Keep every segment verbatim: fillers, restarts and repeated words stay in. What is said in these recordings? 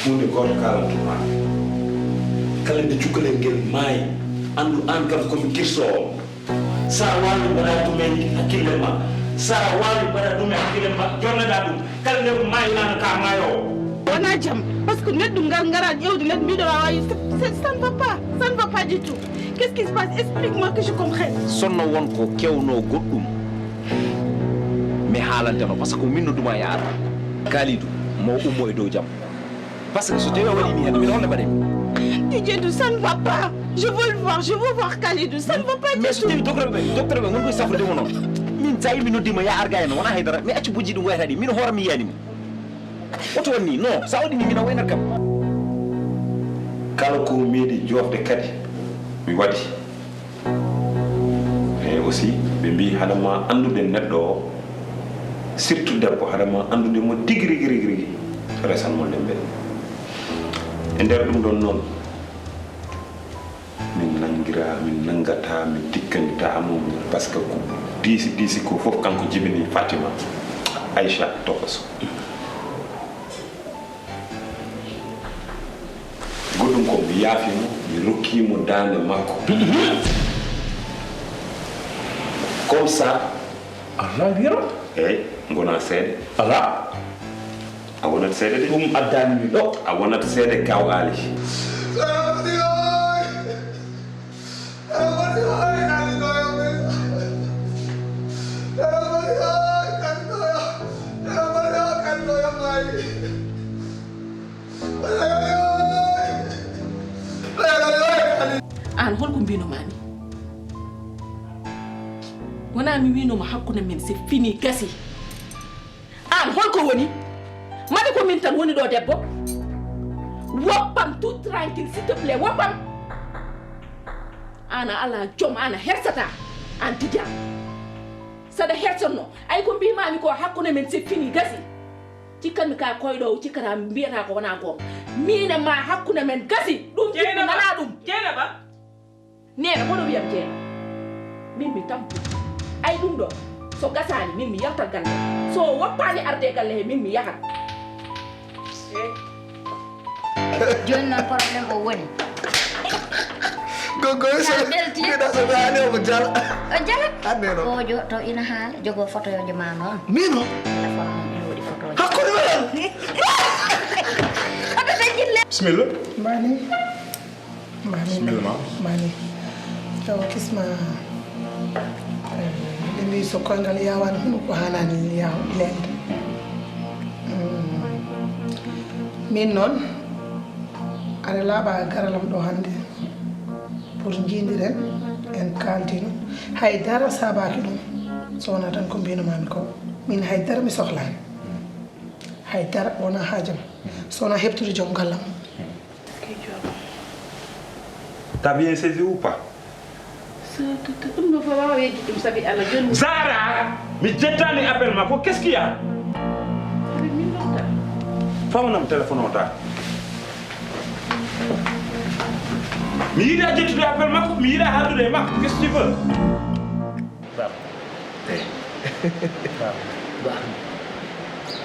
Huunde gooto kaalantu maa. Kala nde cukkalel ngel maayi, anndu aan kam ko mi kirsoowo. Sa waawi mbaɗa ɗum e hakkille ma. Sa waawi mbaɗa ɗum e hakkille ma, jonneɗa ɗum. Kala nde maayi nana ka maayoowo. Wona jam, parce que neɗɗo ngar ngara ƴewde neɗɗo mbiɗo wawa, ça ne va pas, ça ne va pas du tout. Qu'est-ce qui se passe? Explique-moi que je comprenne. Sonno won ko kewno goɗɗum. Mi haalanteno, parce que min nodduma yaar. Kalidou, mo ummo e dow jam. Parce que so tawi a waɗi mi heen, min holle mbaɗen. Didier, ça ne va pas. Je veux le voir, je veux voir Kalidou, ça ne va pas du tout. Mais so tawi docteur ɓe, docteur ɓe ngon koye safrude mo noon. Min sa yi mi noddima ya arga heen, wona haydara. Mi acci bojji ɗum wayata ɗi, min hoore mi yiyanimo. Oto wonni, non, sa waɗi ni mina waynat kam. Kala ko meeɗi jofde kadi, mi waɗi. E aussi, ɓe mbi haɗa ma anndude neɗɗo o, surtout debbo, haɗa ma anndude mo tigi rigi rigi rigi, resan mo ndembe. E nder ɗum ɗon noon, min nanngira, min nanngata, min tikkanita mo, parce que ko diisi diisi ko fof kanko jibini Fatima, Aïcha Tokoso. Goɗɗum ko mi yaafi mo, mi rokki mo daande makko. Comme ça. Allah wiyro? Eyi, ngona seeɗe. Ala. A wonat seeɗe de. Ɗum addani mi ɗo. A wonat seeɗe kaw Ali. Aan, holko mbinoma mi? Wona mi winoma hakkunde men, c'est fini, gasi. Aan, holko woni? Mbaɗi ko min tan woni ɗo, debbo? Woppam tout tranquille, s'il te plaît, woppam. Aan a ala joom, aan a hersata. Aan Didier, saɗa hersatno. Ay, ko mbimami ko hakkunde men, c'est fini, gasi. Cikkanmi ka koyɗo o cikkata, mbiyata ko wona goonga. Min e ma hakkunde men gasi. Ɗum jiɗmi, nana ɗum. Jeynaba. Neene, hono wiyam Jeynaba. Min mi tampu. Ay, ɗum ɗo, so gasani, min mi yaltat galle. So woppani arde galle he, min mi yahat. Jooni noon problème o woni. Gogo so mbiɗa so ɓe ani omo jala. O jala. Anne noon. Ojo to ina haala, jogo photoyooje ma noon. Min o? Téléphone mum ina waɗi photoje. Hakkude ma. Oto dañjin le. Bismillah. Mani. Mani. Bismillah, ma. Mani. Tawa kisma. Eh, ɓe mbi so koyngal yawani hunu ko hanani yaw leñde. Mm. Min noon, aɗa laaɓa a garalam ɗo hannde pour njiidiren, en kaaldino. Hay dara sabaaki ɗum, so wonaa tan ko mbiinumami ko. Min hay dara mi sohlaani. Hay dara wonaa haajam. So wonaa heɓtude joom gallam. T'as bien saisi ou pas? Ɗum ɗo fof wawa yejjit ɗum, sabi Allah joni. Zara, mi jettani appel ma ko, qu'est-ce qu'il y a? Sabi min ɗon tan. Fawnam téléphone o ta. Mi yiɗa jettude appel makko, mi yiɗa haaldude e makko, qu'est-ce que tu veux? Baba. Eh. Baba. Baba.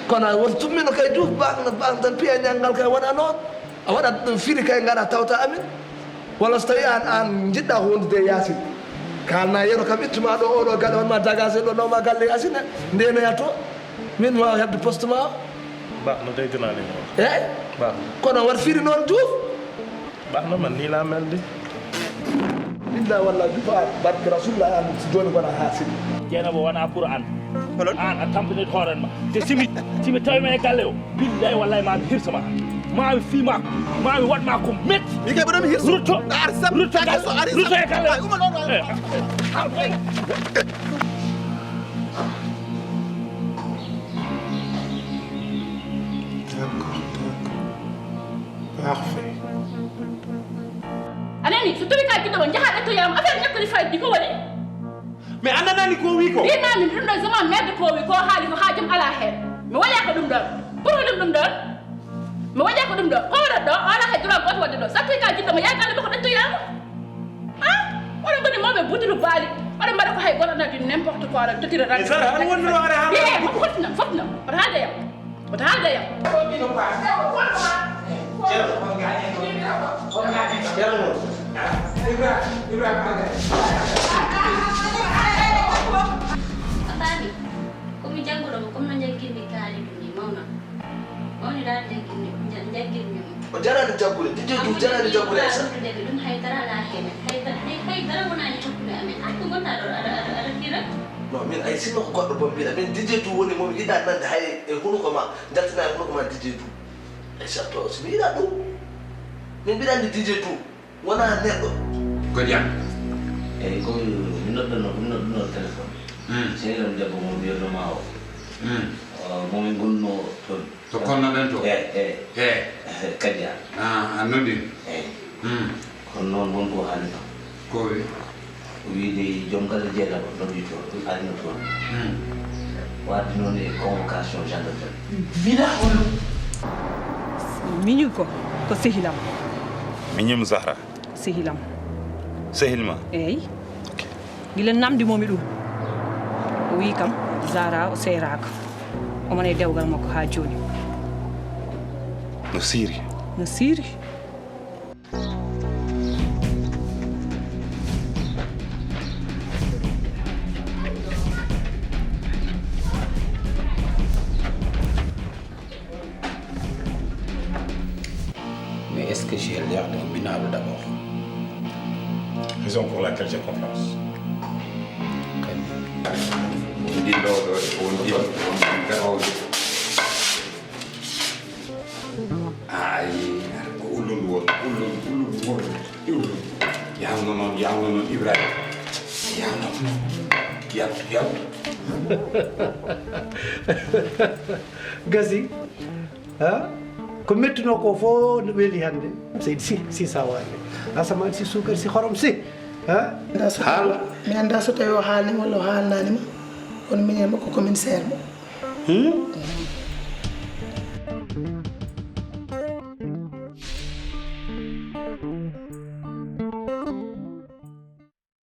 Kono a won tummino kay Diouf, baba, baba tan piya ñanngal kay wona noon. A waɗat ɗum firi kay ngara tawta amin. Walla so tawi an, an njiɗɗa wondude e Yaasin. Kalna yeru kam ittuma ɗo oɗo galle on ma dagase ɗo nawma galle Yaasin en. Ndenoya to. Min ma hedde poste ma o. Ba no degganani mo. Eyi. Ba. Kono wat firi noon Diouf. Ba no man ni la mel de. Billahi wallahi Diouf a barke Rasulullah an joni wona ha sini. Jeena bo wona pour an. Holon? An a tampinit horen ma. Te simi, simi tawi ma e galle o. Billahi wallahi ma mi hirsa ma. Ma mi fi ma. Ma mi wat ma ko metti. Mi kay boɗo mi hirsa. Rutto. Ar sab. Rutto galle. Ar sab. Rutto e galle. Ay, uma non. Eh. D'accord, d'accord. Parfait. A nani, so tawi ka giɗɗo mo, njaha ƴettoyam, affaire ñakkuli faydi ko woni? Mais a nanani ko wi ko? Mbima min ɗum ɗo zaman merde ko wi ko haali ko haajum ala heen. Mi waɗa ko ɗum ɗon. Pour ɗum ɗum ɗon. Mi waɗa ko ɗum ɗon. Ko waɗat ɗo? O ala hay droit goto waɗde ɗo. So tawi ka giɗɗo mo, yaha galle makko ƴettoyam. Ah? Oɗon ngoni mawɓe butulu baali. Oɗon mbaɗa ko hay goto nadi n'importe quoi, oɗon totira. Mais Zara, aɗa wonno aɗa haala. Eh, ko fotnam, fotnam. Oto haalde yam. Oto haalde yam. Ko ɗum ɗo quoi. Ceerno. Ceerno. A faami? Ko mi jannguɗo mo, comme no njaggirmi kaali ɗum ni, mawna. Mawni ɗaa njaggirmi, nja- njaggirmi mo. O jaraani jaggude, Dj Doudou jaraani jaggude, Aïssa. Ɗum haydara alaa heen. Haydara, hay- haydara wonaani hakkunde amen. An ko ngonɗaa ɗo, aɗa, aɗa, aɗa fira? Non, min ay sinno ko goɗɗo bon mbiɗa. Min Dj Doudou woni mo mi yiɗaa nande hay e hunuko ma, njaltinaa e hunuko ma Dj Doudou. Aïssa, to si mi yiɗaa ɗum. Min mbiɗa anndi Dj Doudou wonaa neɗɗo. Ko jam? Eyi, ko mi noddanno, mi nodduno téléphone. Hmm. Sehil am debbo mo mbiyatno ma o. Hmm. O, mo min ngonno toon. To konnoɗen to? Eyi, eyi. Eyi. Eyi, kadi a. Ah, a noddi? Eyi. Hmm. Kono noon won ko haalino. Ko wi? O wiide joom galle jeegaɗo noddi toon, arino toon. Hmm. Waɗde noon e convocation gendarmerie. Mbiɗa on. Miñum ko, ko sehilam. Miñum Zahra. Sehilam. Sehil ma? Eyi. Gila namdi momi ɗum. O wi kam, Zahra o seeraaka. Omo e dewgal makko haa jooni. No siiri? No siiri. Mais est-ce que j'ai l'air d'un minable d'abord? Raison pour laquelle j'ai confiance. Kadi. Won ɗiɗo ɗo, won ɗiɗo, won ɗiɗo garooɓe. Ayi, ko ullundu won, ullundu, ullundu won. Yawno noon, yawno noon Ibrahima. Yawno. Yaltu, yaltu. Gasi. Ha? Ko mettunoo ko fof weli hannde. Seydi si, si sawaani. Asamaan si, suukar si, xorom si. Ha? Haala. Mi anndaa so tawii o haalni ma walla o haalnaani ma. Kono minen makko ko min seerɓe. Hmm?